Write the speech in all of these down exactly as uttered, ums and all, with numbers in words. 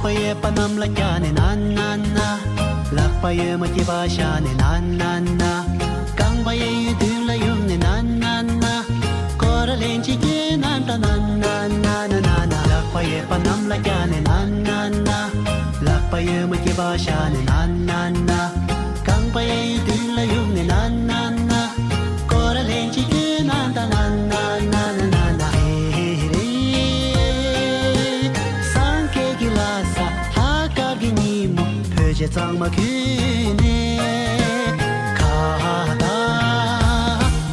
ལག་པ་ཡོད་པ་རྣམས་ལ་བརྒྱབ་ནས་ན་ན་ན། ལག་པ་ཡོད་མ་སྐྱེས་པ་བཞག་ནས་ན་ན་ན། རྐང་པ་གཡས་གཡོན་མདུན་ལ་གཡུག་ནས་ན་ན་ན། སྐོར་ར་ལན་གཅིག་བརྒྱབ་ན་ད་ན་ན་ན་ན་ན་ན། ལག་པ་ཡོད་པ་རྣམས་ལ་བརྒྱབ་ནས་ན་ན་ན། ལག་པ་ཡོད་མ་སྐྱེས་པ་བཞག་ནས་ན་ན་ན། རྐང་པ་གཡས་གཡོན་མདུན་ལ་གཡུག་ནས་ན་ན་ན། སྐོར་ར་ལན་གཅིག་བརྒྱབ་ན་ད་ན་ན་ན་ན་ན། ཧེ་རེ། སངས་རྒྱས་ཀྱི་ལྷ་ས་ལྷ་སྐལ་གྱི་ཉིན་མོ་བོད་ཆས་གཙང་མ་གྱོན་ནས། ཁ་བཏགས་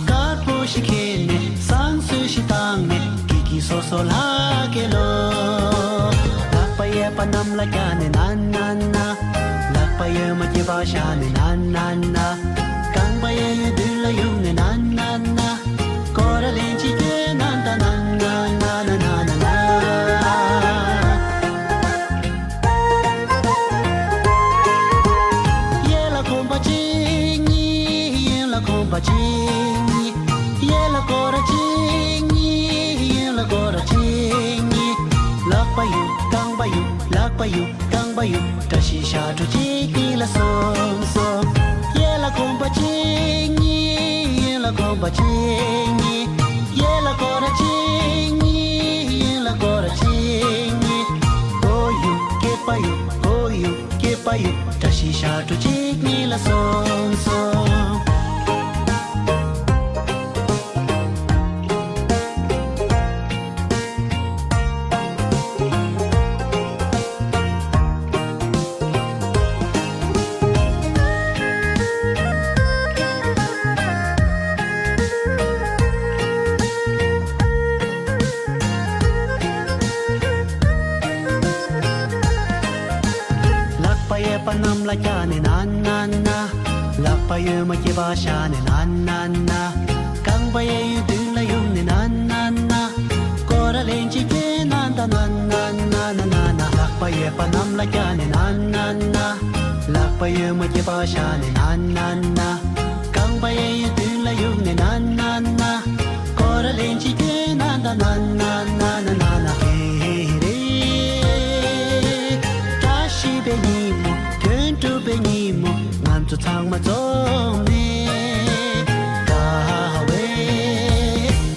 དཀར་པོ་ཞིག་གྱོན་ནས་བསང་གསོལ་ཞིག་བཏང་ནས་སྐྱིད་སྐྱིད་སོ་སོ་ལྷག་གེ་ལོ། ལག་པ་ཡོད་པ་རྣམས་ལ་བརྒྱབ་ནས་ན་ན་ན། ལག་པ་ཡོད་མ་སྐྱེས་པ་བཞག་ནས་ན་ན་ན། རྐང་པ་གཡས་གཡོན་མདུན་ལ་གཡུག་ནས་ན་ན་ན། སྐོར་ར་ལན་གཅིག་བརྒྱབ་ན་ད་ན་ན་ན་ན་ན་ན། གཡས་ལ་གོམ་པ་གཅིག་གཉིས། གཡོན་ལ་གོམ་པ་གཅིག་གཉིས། གཡས་ལ་སྐོར་ར་གཅིག་གཉིས། གཡོན་ལ་སྐོར་ར་གཅིག་གཉིས། ལག་པ་གཡུག་རྐང་པ་གཡུག་ལག་པ་གཡུག་རྐང་པ་གཡུག་བཀྲ་ཤིས་ཞབས་བྲོ་གཅིག་གཉིས་ལ་སོང་སོང་། གཡས་ལ་གོམ་པ་གཅིག་གཉིས། གཡོན་ལ་གོམ་པ་གཅིག་གཉིས། གཡས་ལ་སྐོར་ར་གཅིག་གཉིས། གཡོན་ལ་སྐོར་ར་གཅིག་གཉིས། སྒོ་གཡུག་སྐེད་པ་གཡུག་སྒོ་གཡུག་སྐེད་པ་གཡུག་བཀྲ་ཤིས་ཞབས་བྲོ་གཅིག་གཉིས་ལ་སོང་སོང་། ལག་པ་ཡོད་པ་རྣམས་ལ་བརྒྱབ་ནས་ན་ན་ན། ལག་པ་ཡོད་མ་སྐྱེས་པ་བཞག་ནས་ན་ན་ན། རྐང་པ་གཡས་གཡོན་མདུན་ལ་གཡུག་ནས་ན་ན་ན། སྐོར་ར་ལན་གཅིག་བརྒྱབ་ན་ད་ན་ན་ན་ན་ན་ན། ལག་པ་ཡོད་པ་རྣམས་ལ་བརྒྱབ་ནས་ན་ན་ན། ལག་པ་ཡོད་མ་སྐྱེས་པ་བཞག་ནས་ན་ན་ན། རྐང་པ་གཡས་གཡོན་མདུན་ལ་གཡུག་ནས་ན་ན་ན། སྐོར་ར་ལན་གཅིག་བརྒྱབ་ན་ད་ན་ན་ན་ན་ན་ན། ཧེ་རེ། བཀྲ་ཤིས་པའི་ཉིན་མོ་དོན་གྲུབ་པའི་ཉིན་མོ་ང་ཚོ་ཚང་མ་འཛོམས་ནས། དགའ་བའི་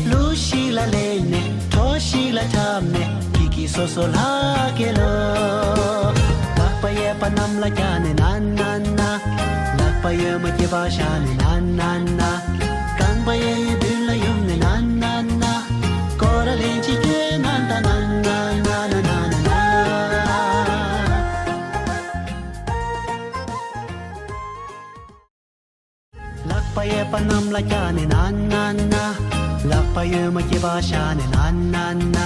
གླུ་ཞིག་ལ་གླེང་ནས་བྲོ་ཞིག་ལ་འཁྲབ་ནས་སྐྱིད་སྐྱིད་སོ་སོ་ལྷག་གེ་ལོ། ལག་པ་ཡོད་པ་རྣམས་ལ་བརྒྱབ་ནས་ན་ན་ན། ལག་པ་ཡོད་མ་སྐྱེས་པ་བཞག་ནས་ན་ན་ན། རྐང་པ་གཡས་གཡོན་མདུན་ལ་གཡུག་ནས་ན་ན་ན། སྐོར་ར་ལན་གཅིག་བརྒྱབ་ན་ད་ན་ན་ན་ན་ན་ན། ལག་པ་ཡོད་པ་རྣམས་ལ་བརྒྱབ་ནས་ན་ན་ན། ལག་པ་ཡོད་མ་སྐྱེས་པ་བཞག་ནས་ན་ན་ན།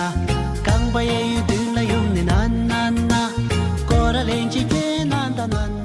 རྐང་པ་གཡས་གཡོན་མདུན་ལ་གཡུག་ནས་ན་ན་ན། སྐོར་ར་ལན་གཅིག་བརྒྱབ་ན་ད་ན་